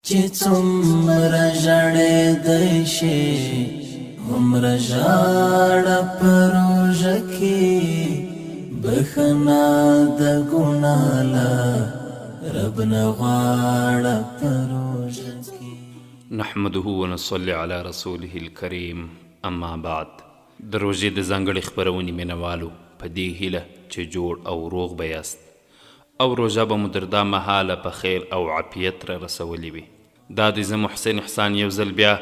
چې څومره ژړېدی شي هومره ژاړه په روژه کې، بښنه د ګناه له رب نه غواړه په روژه کې. نحمده ونصلي علی رسوله الکریم اما بعد د روژې د ځانګړې خپرونې مینوالو په دې هیله چې جوړ او روغ به یاست او روژه به مو در دا مهاله په خیر او عافیت را رسولې وي. دا دی زه محسن احسان یو ځل بیا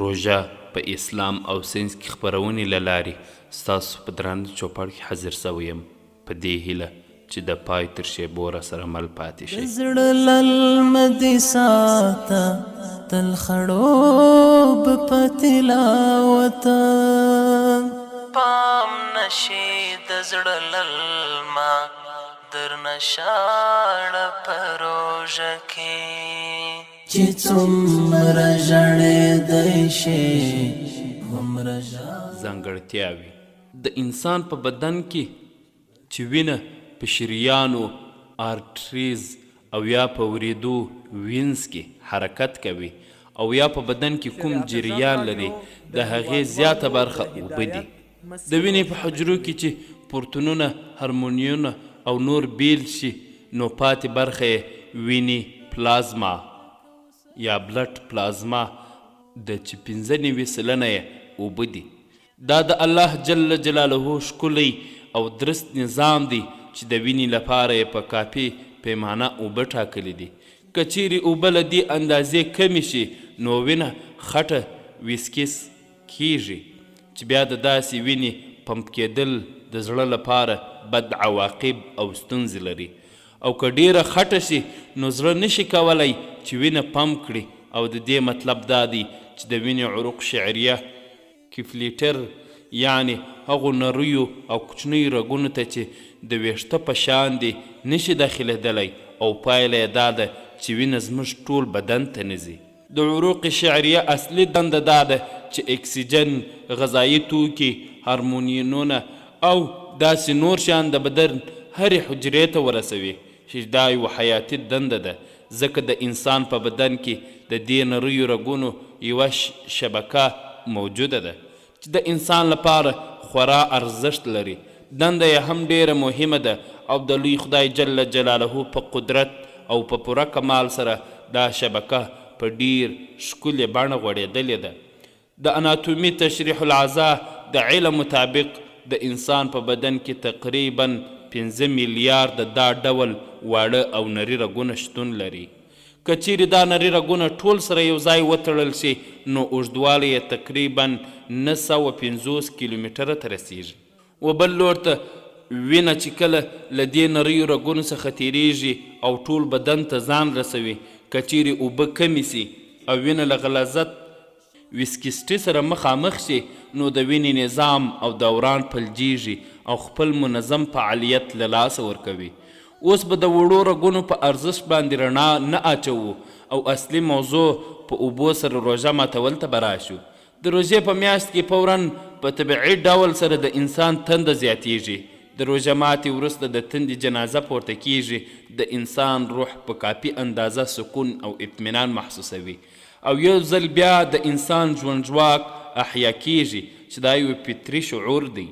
روژه په اسلام او ساینس کې خپرونې له لارې ستاسو په درانه چوپړ کې حاضر شوی یم په دې هیله چې د پای تر شېبو راسره مل پاتې شئ. د زړه للمه دې ساته تل خړوب په تلاوت. پام نه شي د زړه للمه درنه شاړه په روژه کې. چې څومره ژړېدی شي هومره ژاړه. ځانګړتیاوې، د انسان په بدن کې چې وینه په شریانو، Arteries، او یا په وریدو، Veins، کې حرکت کوي او یا په بدن کې کوم شریعت غږ جریان راډیو لري د د هغې هېوادوالو زیاته د برخه اوبه هدایت دي. د مسیر وینې په روښانوي. حجرو کې چې پروتونونه، هرمونیونه او نور بیل شي نو پاتې برخه یې وینې پلازما یا بلډ پلازما ده چې 95% یې اوبه دي. دا د الله جل جلاله ښکلی او درست نظام دی چې د وینې لپاره یې په کافي پیمانه اوبه ټاکلي دي. که چیرې اوبه له دې اندازې کمې شي نو وینه خټه، ویسکیس، کیږي چې بیا د داسې وینې پمپ کیدل د زړه لپاره بد عواقب او ستونزې لري او که ډیره خټه شي نو زړه نشي کولای چې وینه پمپ کړي او د دې مطلب دا دی چې د وینې عروق شعریه، کیفلیټر، یعنې هغو نریو او کوچنیو رګونو ته چې د ویښته په شان دي نشي داخلیدلی او پایله یې دا ده چې وینه زموږ ټول بدن ته نه ځي. د عروق شعریه اصلي دنده دا ده چې اکسیجن، غذايي توکي، هارمونیونونه او داسې نور شیان د بدن هرې حجرې ته ورسوي چې دا یوه حیاتي دنده ده ځکه د انسان په بدن کې د دې نریو رګونو یوه شبکه موجوده ده چې د انسان لپاره خورا ارزښت لري، دنده یې هم ډېره مهمه ده او د لوی خدای جل جلاله په قدرت او په پوره کمال سره دا شبکه په ډېر ښکلې بڼه غوړېدلې ده. د اناتومي تشریح الاعضاء د علم مطابق د انسان په بدن کې تقریباً پنځه میلیارده دا ډول واړه او نري رګونه شتون لري. که چیرې دا نري رګونه ټول سره یو ځای وتړل شي نو اوږدوالی یې تقریباً 950 کیلومتره ته رسیږي. و بل لور ته وینه چې کله له دې نریو رګونو څخه تیریږي او ټول بدن ته ځان رسوي که چیرې اوبه کمې شي او وینه له غلظت، ویسکیسټي سره مخامخ شي نو د وینې نظام او دوران فلجیږي او خپل منظم فعالیت له لاسه ورکوي. اوس به د وړو رګونو په ارزښت باندې رڼا نه اچوو او اصلي موضوع په اوبو سره روژه ماتول ته به راشو. د روژې په میاشت کې فوراً په طبعي ډول سره د انسان تنده زیاتیږي. د روژه ماتي وروسته د تندې جنازه پورته کیږي، د انسان روح په کافي اندازه سکون او اطمینان محسوسوي او یو ځل بیا د انسان ژوندژواک احیا کیږي چې دا یو فطري شعور دی.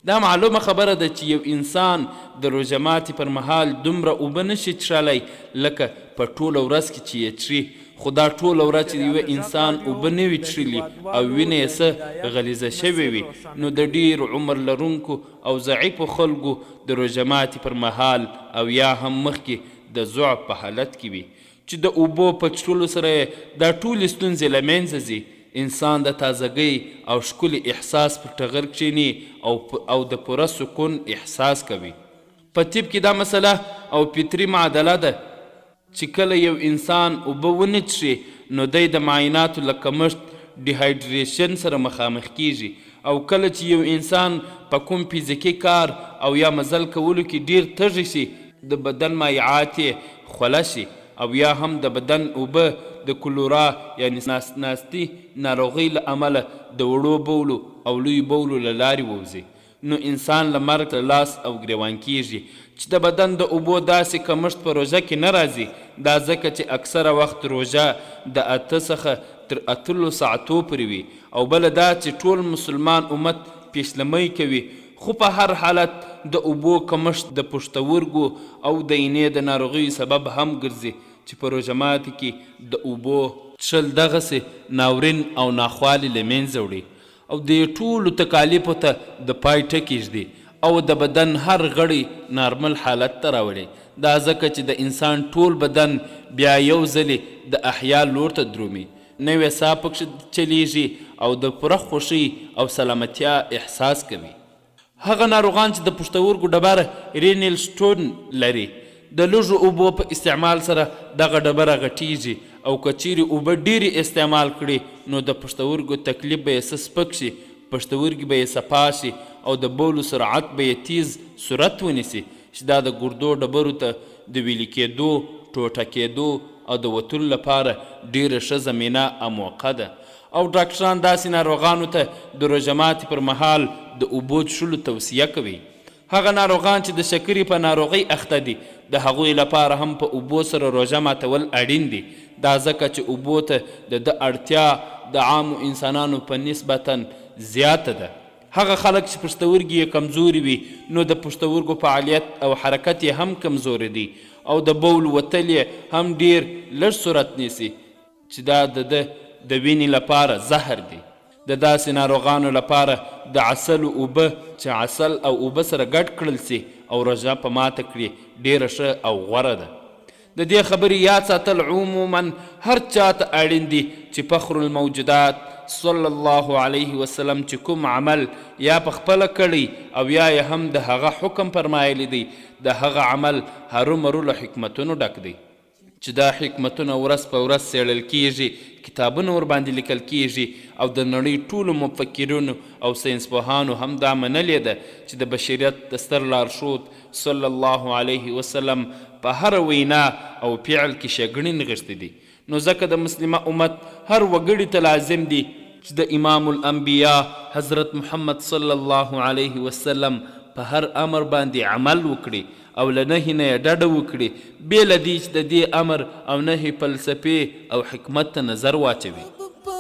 دا معلومه خبره ده چې یو انسان د روژه ماتي پر مهال دومره اوبه نه شي څښلی لکه په ټوله ورځ کې چې یې څښي، خو دا ټوله ورځ چې شریعت یوه غږ انسان راډیو اوبه نه وي د څښلي او هېوادوالو وینه د یې څه هدایت غلیظه شوې مسیر وي نو روښانوي. د ډېر عمر لرونکو او ضعیفو خلکو د روژه ماتي پر مهال او یا هم مخکې د ضعف په حالت کې وي چې د اوبو په څښلو سره یې دا ټولې ستونزې له منځه ځي، انسان د تازه ګۍ او ښکلي احساس پر ټغر کښېني او او د پوره سکون احساس کوي. په طب کې دا مسله او فطري معادله ده چې کله یو انسان اوبه ونه څښي نو دی د معایناتو له کمښت، Dehydration، سره مخامخ کېږي او کله چې یو انسان په کوم فزیکي کار او یا مزل کولو کې ډېر تږی شي، د بدن مایعات یې خوله شي او یا هم د بدن اوبه د کولورا یعنې ناستي ناروغۍ له امله د وړو بولو او لویو بولو له لارې ووځي نو انسان له مرګ سره لاس او ګریوان کیږي چې د بدن د اوبو داسې کمښت په روژه کې نه راځي. دا ځکه چې اکثره وخت روژه د اته څخه تر اتلو ساعتو پورې وي او بله دا چې ټول مسلمان امت پیشلمی کوي خو په هر حالت د اوبو کمښت د پښتورګو او د اینې د ناروغیو سبب هم ګرځي چې په روژه ماتي کې د اوبو څښل دغسې ناورین او ناخوالې له مینځه وړي او دې ټولو تکالیفو ته د پای ټکی ږدي او د بدن هر غړی نارمل حالت ته راولي. دا ځکه چې د انسان ټول بدن بیا یو ځلې د احیا لور ته درومي، نوې ساه پکښې چلیږي او د پوره خوښۍ او سلامتیا احساس کوي. هغه ناروغان چې د پښتورګو ډبره، Renal Stone، لري، د لږو اوبو په استعمال سره دغه ډبره غټیږي او که چیرې اوبه ډیرې استعمال کړي نو د پښتورګو تکلیف به یې څه سپک شي، پښتورګي به یې صفا شي او د بولو سرعت به یې تیز صورت ونیسي چې دا د ګردو ډبرو ته د ویلي کیدو، ټوټه کیدو او د وتلو لپاره ډیره ښه زمینه او موقع ده. او ډاکټران داسې ناروغانو ته د روژه ماتي پر مهال د اوبو څښلو توصیه کوي. هغه ناروغان چې د شکرې په ناروغۍ اخته دي، د هغوی لپاره هم په اوبو سره روژه ماتول اړین دي، دا ځکه چې اوبو ته د ده اړتیا د عامو انسانانو په نسبتاً زیاته ده. هغه خلک چې پښتورګي یې کمزوري وي، نو د پښتورګو فعالیت او حرکت یې هم کمزوری دی او د بول وتل یې هم ډېر لږ صورت نیسي. چې دا د ده د وینې لپاره زهر دي. د داسې ناروغانو لپاره د عسلو اوبه چې عسل او اوبه سره ګډ کړل شي او روژه په ماته کړي ډېره ښه او غوره ده. د دې خبرې یاد ساتل عموماً هر چا ته اړین دي چې فخر الموجودات صلی الله علیه وسلم چې کوم عمل یا په خپله کړی او یا یې هم د هغه حکم فرمایلی دی د هغه عمل هرومرو له حکمتونو ډک دی. چې دا حکمتونه ورځ په ورځ څېړل کېږي، کتابونه ورباندې لیکل کېږي او د نړۍ ټولو مفکرینو او ساینسپوهانو هم دا منلې ده چې د بشریت د ستر لارښود صلی الله علیه وسلم په هره وینا او فعل کې ښېګڼې نغښتې دي نو ځکه د مسلمه امت هر وګړي ته لازم دي چې د امام الانبیاء حضرت محمد صلی الله علیه وسلم په هر امر باندې عمل وکړي او له نهي نه یې ډډه وکړي، بې له دې چې د دې امر او نهي فلسفې او حکمت ته نظر واچوي. په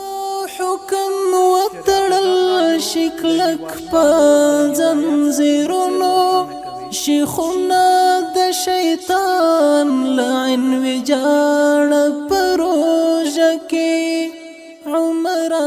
حکم وتړل شي کلک په ځنځیرونو شیخونه د شیطان لعن ویجاړه په روژه کې عمره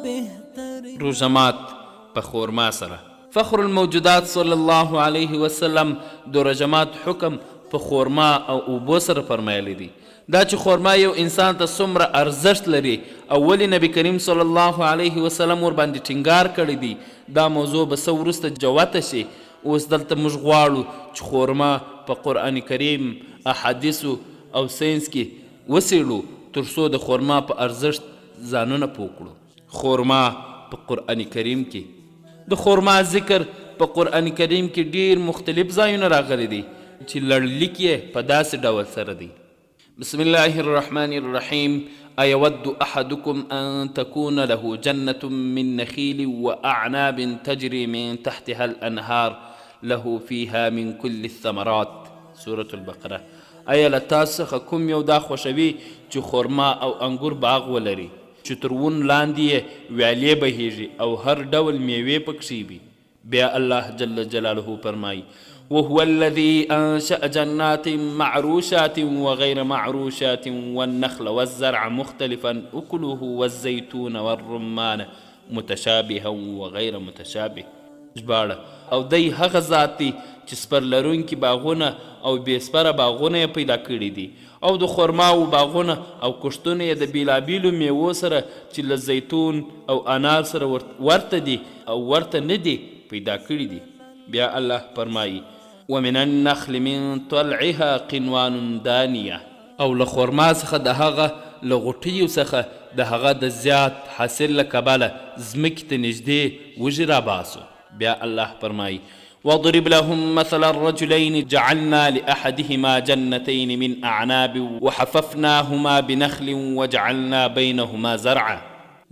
بهترین. روژه مات په خورما سره. فخر الموجودات صلی الله علیه وسلم د روژه مات حکم په خورما او اوبو سره فرمایلی دی. دا چې خورما یو انسان ته څومره ارزښت لري او ولې نبي کریم صلی الله علیه وسلم ورباندې ټینګار کړی دی، دا موضوع به څه وروسته جوته شي. اوس دلته موږ غواړو چې خورما په قرآن کریم، احادیثو او ساینس کې وڅېړو تر څو د خورما په ارزښت ځانونه پوه کړو. خورما په قرآن کریم کې. د خورما ذکر په قرآن کریم کې ډیر مختلف ځایونه راغلی دی چې لړلیک یې په داسې ډول سره دی. بسم الله الرحمن الرحیم ایود احدکم ان تکون له جنة من نخیل واعناب تجری من تحتها الانهار له فیها من کل الثمرات سورة البقره ایا له تاسو څخه کوم یو دا خوښوي چې خورما او انګور باغ ولري؟ چې تر ونو لاندې یې ویالې بهیږي او هر ډول میوې پکښې وي. بیا الله جل جلاله فرمایي، وهو الذي انشأ جنات معروشات وغیر معروشات والنخل والزرع مختلفا اکله والزیتون والرمان متشابها وغیر متشابه. ژباړه، او دی هغه ذات دی چې سپر لرونکي باغونه او بې سپره باغونه یې پیدا کړي دي او د خرماوو باغونه او کښتونه یې د بېلابېلو مېوو سره چې له زیتون او انار سره ورته دي او ورته نه دي پیدا کړي دي. بیا الله فرمایي، ومن النخل من طلعها قنوان دانیة. او له خرما څخه د هغه له غوټیو څخه د هغه د زیات حاصل له کبله ځمکې ته نږدې وږي راباسو. بیا الله فرمایي، واضرب لهم مثلا الرجلين جعلنا لأحدهما جنتين من اعناب وحففناهما بنخل وجعلنا بينهما زرعا.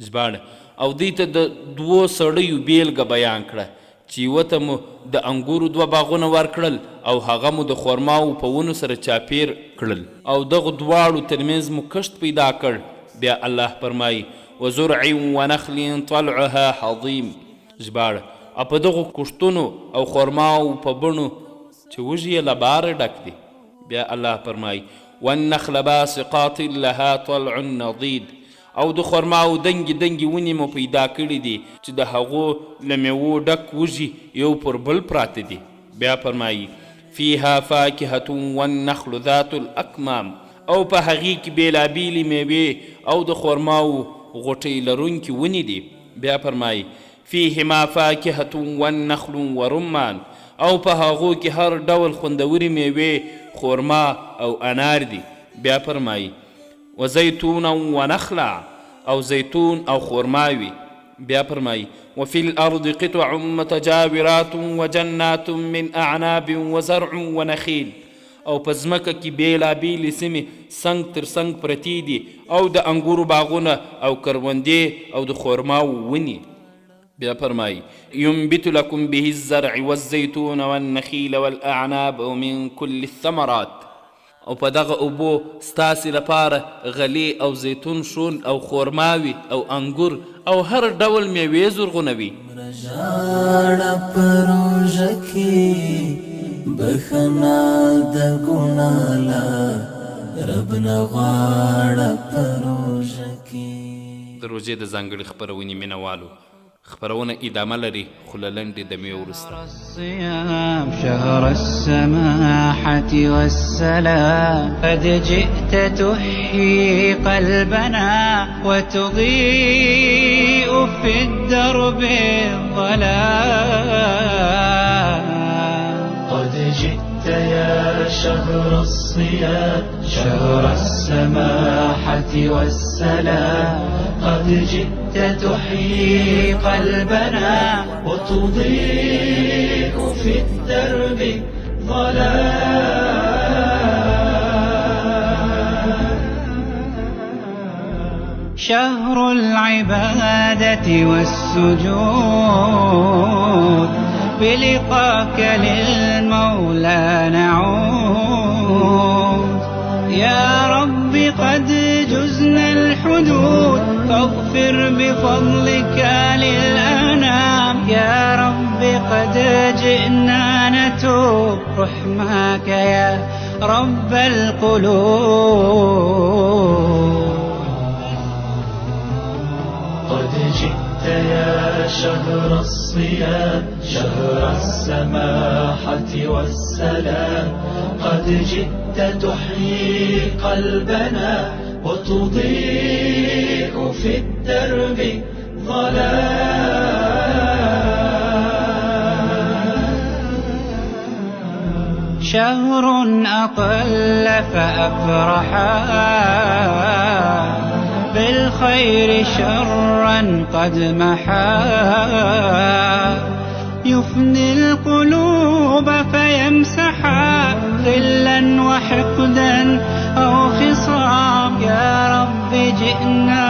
ژباړه، او دوی ته د دوو سړیو بېلګه بیان کړه چې یوه ته مو د انګورو دوه باغونه ورکړل او هغه مو د خورماوو په ونو سره چاپېر کړل او دغو دواړو ترمنځ مو کښت پیدا کړ، بیا الله فرمایي، وزرع ونخل طلعها هضیم، ژباړه، او په دغو کښتونو او خورماوو په بڼو چې وږي یې له باره ډک دي. بیا الله فرمایي، والنخل باسقات لها طلع نضید، او د خرماوو دنګې دنګې ونې مو پیدا کړې دي چې د هغو له مېوو ډک وږي یو پر بل پراته دي. بیا فرمایي، فیها فاکهة والنخل ذات الاکمام، او په هغې کې بېلابېلې مېوې او د خرماوو غوټۍ لرونکې ونې دي. بیا فرمایي، فیهما فاکهة والنخل ورمان، او په هغو کې هر ډول خوندورې مېوې، خرما او انار دي. بیا فرمایي، وزیتونا ونخلا، او زیتون او خرماوې. بیا فرمایي، وفي الارض قطع متجاورات وجنات من اعناب وزرع ونخیل، او په ځمکه کې بېلابېلې سیمې څنګ تر څنګ پرتې دي او د انګورو باغونه او کروندې او د خرماوو ونې. بیا فرمایي، ينبت لکم به الزرع والزیتون والنخیل والاعناب ومن کل الثمرات، او په دغه اوبو ستاسې لپاره غلې او زیتون ښون او خورماوې او انګور او هر ډول مېوې زرغونوي. څومره ژاړه په روژه کې بښنه د ګناه له رب نه غواړه په روژه کې. د روژې د ځانګړې خپرونې مینه والو خپرونه ادامه لري خو له لنډې دمې وروسته. الصيام شهر السماحة والسلام قد جئت تحيي قلبنا وتضيء في الدرب الظلام. قد جئت يا شهر الصيام شهر السماحة والسلام قد جئت تحيي قلبنا وتضيء في الدرب ظلام. شهر العبادة والسجود بلقاك للمولى نعود. يا رب قد جزنا الحدود فاغفر بفضلك للأنام. يا رب قد جئنا نتوب رحماك يا رب القلوب. قد جئت يا شهر الصيام شهر السماحة والسلام قد جئت تحيي قلبنا وتضيء في الدرب ظلام. شهر أطل فأفرحا بالخير شرا قد محا. يفني القلوب فيمسحا غلا وحقدا أو خصام. يا رب جئنا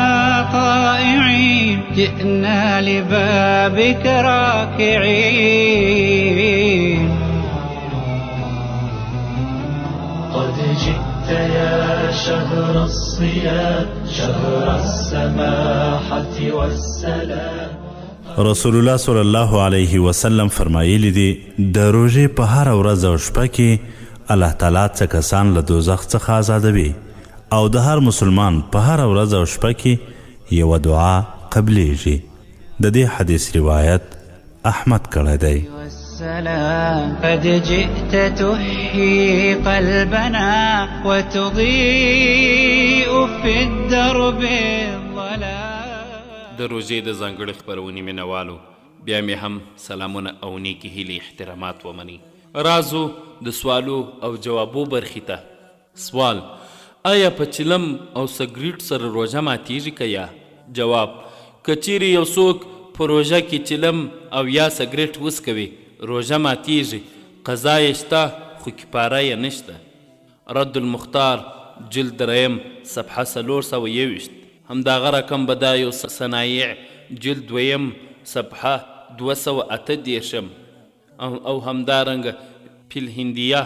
طائعين جئنا لبابك راكعين. قد جئت يا شهر الصيام شهر السماحة والسلام. رسول الله صلی الله علیه وسلم فرمایلی دي، د روژې په هره ورځ او شپه کې الله تعالی څه کسان له دوزخ څخه ازادوي او د هر مسلمان په هره ورځ او شپه کې یوه دعا قبلیږي. د دې حدیث روایت احمد کړی دی. والسلام قد جئت تحيي قلبنا وتضيء في الدرب الظلام. د روژې د ځانګړې خپرونې مینه والو بیا مې هم سلامونه او نیکې هیلې احترامات ومنئ. راځو د سوالو او جوابو برخې ته. سوال: آیا په چلم او سګریټ سره روژه ماتیږي که یا؟ جواب: که چیرې یو څوک په روژه کې چلم او یا سګریټ وڅکوي روژه ماتیږي، قضا یې شته خو کفاره یې نشته. رد المختار جلد دریم صفحه 421، همداغه رقم بدایع الصنایع جلد دویم صفحه 208 دېرشم او همدارنګه فی الهندیه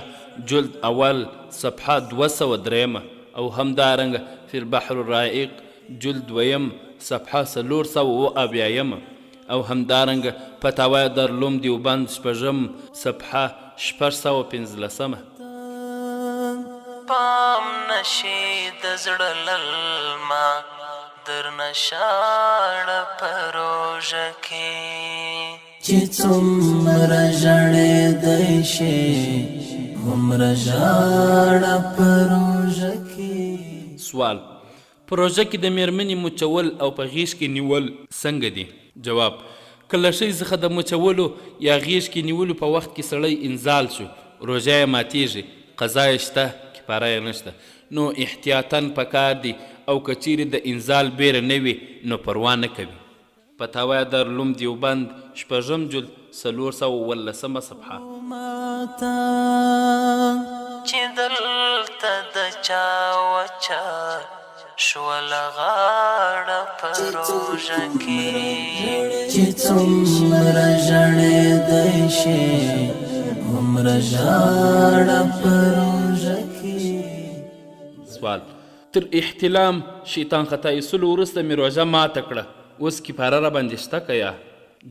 جلد اول صفحه 203 او همدارنګه فی البحر الرائق جلد دویم صفحه 477 او همدارنګه فتاوی دارالعلوم دیوبند شپږم صفحه 615. پام نشي د زړه للمه درنه شاړه په روژه کې. چې څومره ژړېدی شي هومره ژاړه په روژه کې. سوال: په روژه کې د مېرمنې مچول او په غېږ کې نیول څنګه دي؟ جواب: که له ښځې څخه د مچولو یا غېږ کې نیولو په وخت کې سړی انزال شو، روژه یې ماتېږي، قضا یې شته، کفاره یې نشته، نو احتیاطاً پکار دي او که چیرې د انزال بیره نه وي نو پروا نه کوي. فتاوی دارالعلوم دیوبند شپږم جلد 417 صفحه. ماته چې دلته د چا وچه شوله غاړه په روژه کې. چې څومره ژړېدی شي هومره ژاړه په روژه کې. سوال: تر احتلام شیطان خطا ایستلو وروسته مې روژه ماته کړه، اوس کفاره راباندې شته که یا؟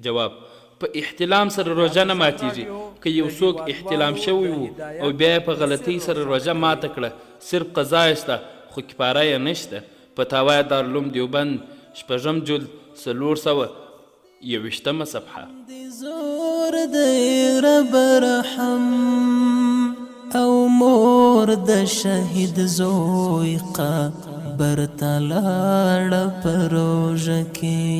جواب: په احتلام سره روژه نه ماتیږي. که یو څوک احتلام شوی وو او بیا یې په غلطۍ سره روژه ماته کړه، صرف قضا یې شته خو کفاره یې نشته. فتاوی دارالعلوم دیوبند شپږم جلد 421 صفحه. زور دی رب رحم او مور د شهید زوی قبر ته لاړه په روژه کې.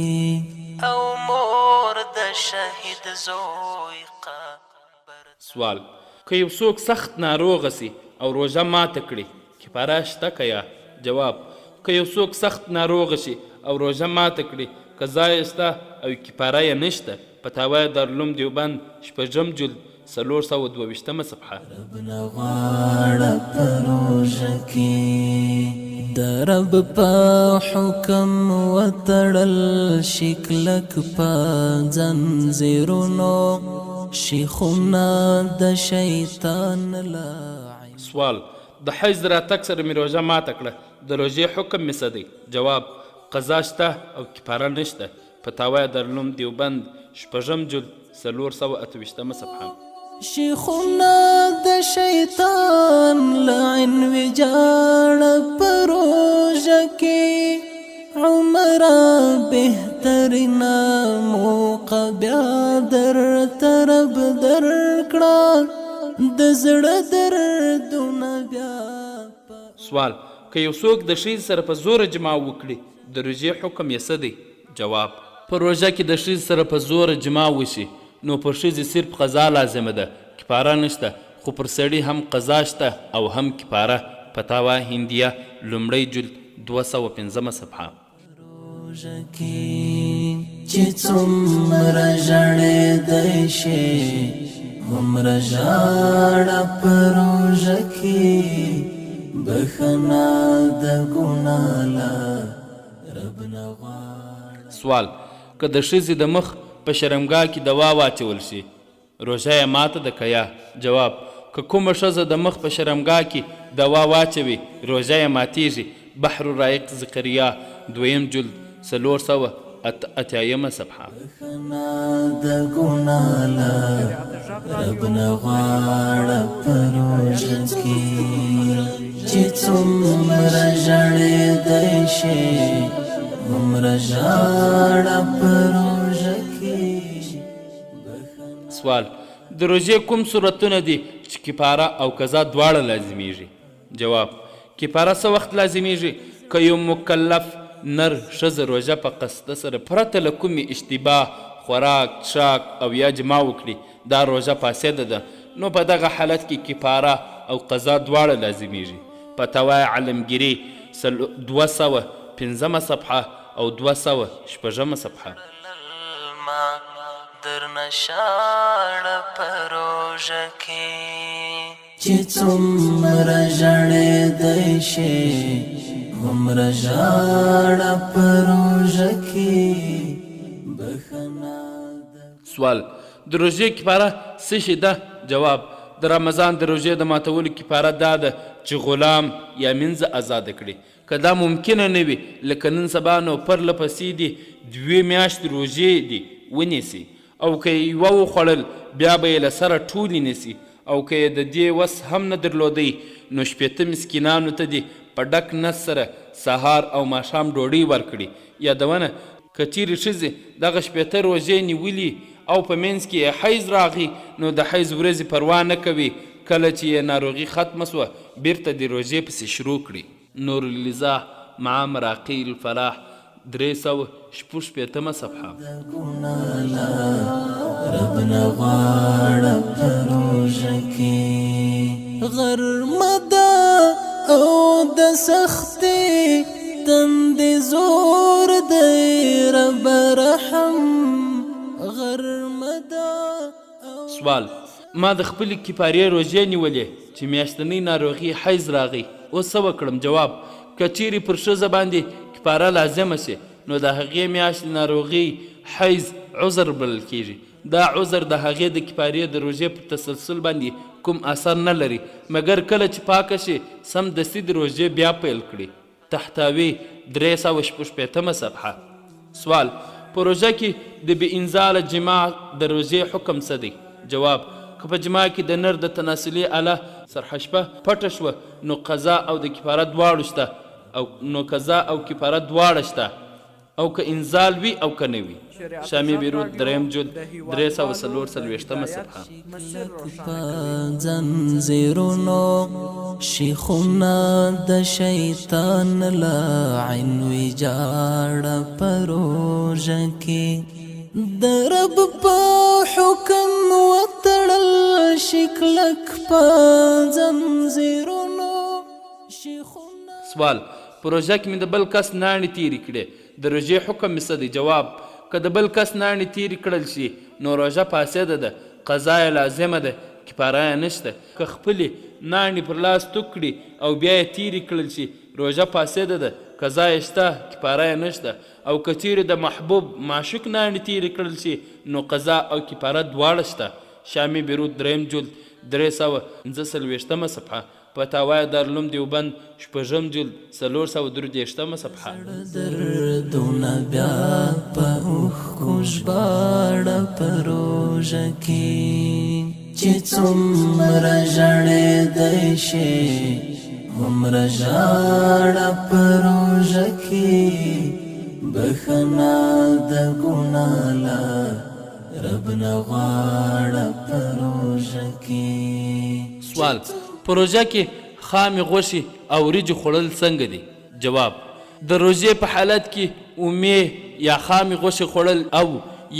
او مور د شهید زوی قبر. سوال: که یو څوک سخت ناروغه سي او روژه ماته کړي، کفاره شته که یا؟ جواب: که یو څوک سخت ناروغه شي او روژه ماته کړي، قضا یې شته او کفاره یې نشته. فتاوی دارالعلوم دیوبند شپږم جلد 422 صفحه. رب نه غواړه په روژه کې. د رب په حکم وتړل شي کلک په ځنځیرونو شیخونه د شیطان لعین. سوال: د حیض راتګ سره مې روژه ماته کړه، د روژې حکم مې څه دی؟ جواب: قضا شته او کفاره نشته. فتاوی دارالعلوم دیوبند شپږم جلد 428 صفحه. شیخونه د شیطان لعن ویجاړه په روژه کې. عمره بهترینه موقع بیا درته رب درکړه د زړه دردونه بیا. سوال: که یو څوک د ښځې سره په زوره جماع وکړي، د روژې حکم یې څه دی؟ جواب: په روژه کې د ښځې سره په زوره جماع وشي نو پر ښځې صرف قضا لازمه ده، کفاره نشته، خو پر سړي هم قضا شته او هم کفاره. فتاوا هندیه لومړی جلد 205 صفحه. روژه کې چې څومره ژړېدی شي هومره ژاړه په روژه کې. بښنه د ګناه له رب نه غواړه. سوال: که د ښځې د مخ په شرمګاه کې دوا واچول شي، روژه یې ماته ده که یا؟ جواب: که کومه ښځه د مخ په شرمګاه کې دوا واچوي، روژه یې ماتیږي. بحر الرائق زکریا دویم جلد 488 صفحه. بښنه د ګناه له رب نه غواړه په روژه کې. چې څومره ژړېدی شي هومره ژاړه په روژه کې. سوال: د روژې کوم صورتونه دي چې کفاره او قضا دواړه لازمیږي؟ جواب: کفاره څه وخت لازمیږي؟ که یو مکلف نر ښځه روژه په قصده سره پرته له کومې اشتباه خوراک، څښاک او یا جماع وکړي، دا روژه فاسده ده، نو په دغه حالت کې کفاره او قضا دواړه لازمیږي. فتاوی عالمګیري 205 صفحه او 206 صفحه. درنه شاړه په روژه کې. چې څومره ژړېدی شي هومره ژاړه په روژه کې. بښنه. سوال، د روژې کفاره څه شي ده؟ جواب، د رمضان د روژې د ماتولو کفاره دا ده چې غلام یا مینځه ازاده کړي. که دا ممکنه نه وي لکه نن سبا نو پرله پسې دې دوې میاشتې روژې دې ونیسي او که یې یوه وخوړل بیا به یې له سره ټولې نیسي او که یې د دې وس هم نه درلودی نو 60 مسکینانو ته دې په ډک نس سره سهار او ماښام ډوډۍ ورکړي. یادونه، که چیرې ښځې دغه 60 روژې نیولي او په منځ کې یې حیض راغی نو د حیض ورځې پروا نه کوي، کله چې یې ناروغي ختمه شوه بیرته دې روژې پسې شروع کړي. نور الايضاح مع مراقي الفلاح 366 صفحه. رب نه غواړه په روژه کې غرمه ده او د سختې تندې زور دی رب رحم غرمه ده. سوال، ما د خپلې کفارې روژې نیولې چې میاشتنۍ ناروغي حیض راغی، اوس څه وکړم؟ جواب، که چیرې پر ښځه باندې کفاره لازمه شي نو د هغې میاشتې ناروغي حیض عذر بلل کیږي. دا عذر د هغې د کفارې د روژې پر تسلسل باندې کوم اثر نه لري، مګر کله چې پاکه شي سمدستي د روژې بیا پیل کړي. تحتاوي 366 صفحه. سوال، په روژه کې د بې انزاله جماع د روژې حکم څه دی؟ جواب، که په جماع کې د نر د تناسلي آله سرحشپه پټه شوه نو قضا او د کفاره دواړو شته او نو قضا او کفاره دواړه شته او که انزال وي او که نه وي. شامي بیروت دریم جلد 344 صفحه. په ځنځیرونو شیخونه د شیطان لعن ویجاړه په روژه کې د رب په حکم وتړل شي کلک په ځنځیرونو شیخونه. سوال، په روژه کې مې د بل کس ناڼې تېرې کړې، د روژې حکم مې څه دی؟ جواب، که د بل کس ناڼې تېرې کړل شي نو روژه فاسده ده، قضا یې لازمه ده، کفاره یې نشته. که خپلې ناڼې پر لاس توک کړي او بیا یې تېرې کړل شي روژه فاسده ده، قضا یې شته، کفاره یې نشته. او که چیرې د محبوب معشوق ناڼې تېرې کړل شي نو قضا او کفاره دواړه شته. شامي بیروت دریم جلد 345 صفحه. فتاوی دارالعلوم دیوبند شپږم جلد 433 صفحه. دردونه بیا په اوښکو ژباړه په روژه کې چې څومره ژړېدی شي هومره ژاړه په روژه کې بښنه د ګناه له رب نه غواړه په روژه کې. سوال، په روژه کې خامې غوښې او وریجې خوړل څنګه دي؟ جواب، د روژې په حالت کې اومې یا خامې غوښې خوړل او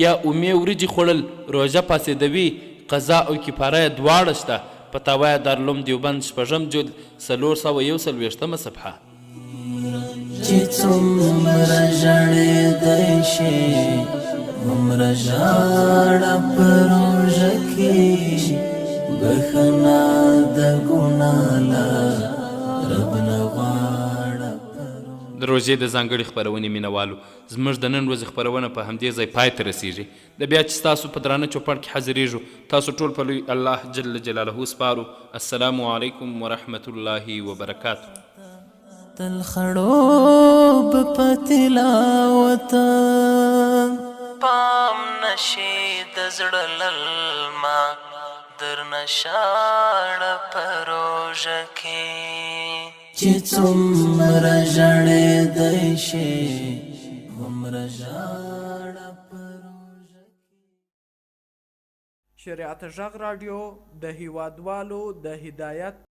یا اومې وریجې خوړل روژه فاسدوي، قضا او کفاره یې دواړه شته. فتاوی دارالعلوم دیوبند شپږم جلد 341 صفحه. چې څومره ژړېدی شي هومره ژاړه په روژه کې بښنه د ګناه له رب نه غواړه. د روژې د ځانګړې خپرونې مینهوالو، زموږ د نن ورځې خپرونه په همدې ځای پای ته رسیږي. د بیا چې ستاسو په درانه چوپړ کې حاضرېږو، تاسو ټول په لوی الله جل جلاله سپارو. السلام علیکم ورحمت الله وبرکاته. تل خړوب په تلاوت پام نشي د زړه للمه درنه شاړه په روژه کې چې څومره ژړېدی شي هومره ژاړه په روژه کې. شریعت غږ راډیو د هیوادوالو د هدایت